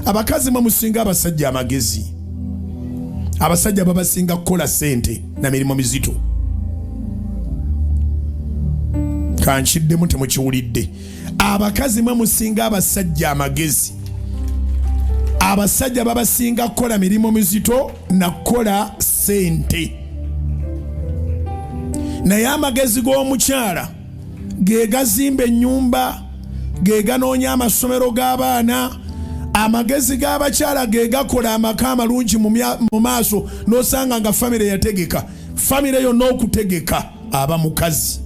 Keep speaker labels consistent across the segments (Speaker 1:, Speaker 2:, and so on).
Speaker 1: Abakazi mwe musinga abasajja amagezi. Abasajja babasinga kukola sente na mirimu mizito. Kankiddemu, temukiwulidde. Abakazi mwe musinga abasajja amagezi. Abasajja babasinga kukola mirimu mizito na kukola sente, naye amagezi g'omukyala ge gazimba ennyumba, ge ganoonya amasomero g'abaana. Amagezi g'abakyala ge gakola amaka amalungi mu maaso, n'osanga nga famire yategeka famire yonna. Okutegeka aba mukazi.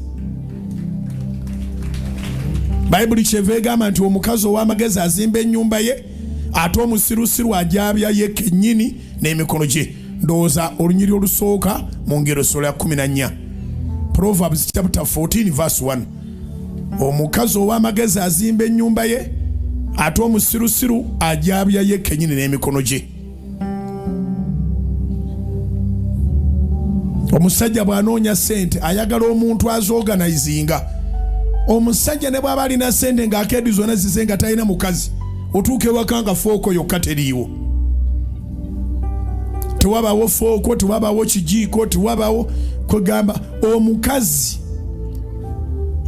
Speaker 1: Bayibuli kyeva egamba nti omukazi ow'amagezi azimba ennyumba ye, ate omusirusiru ajabya ye kennyini n'emikono gye. Ndowooza olunyiri olusooka mu Ngero sula ya 14, Proverbs chapter 14 verse 1. Omukazi ow'amagezi azimba ennyumba ye, ate omusirusiru ajabya ye kennyini n'emikono gye. Omusajja bw'anoonya sente, ayagala omuntu azoorganizinga. Omusajja ne bw'aba alina sente ng'akeedi zonna zize, nga talina mukazi, otuuka ewaka nga fork yokka teriiwo. Tewabawo fork, tewabawo kijiiko, tewabawo. Kwegamba omukazi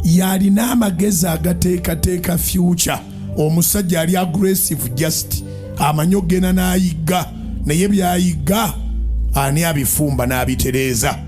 Speaker 1: yalina amagezi agateekateeka future. Omusajja ali aggressive, just amanyi okugenda n'ayigga, naye byayigga ani abifumba n'abitereeza?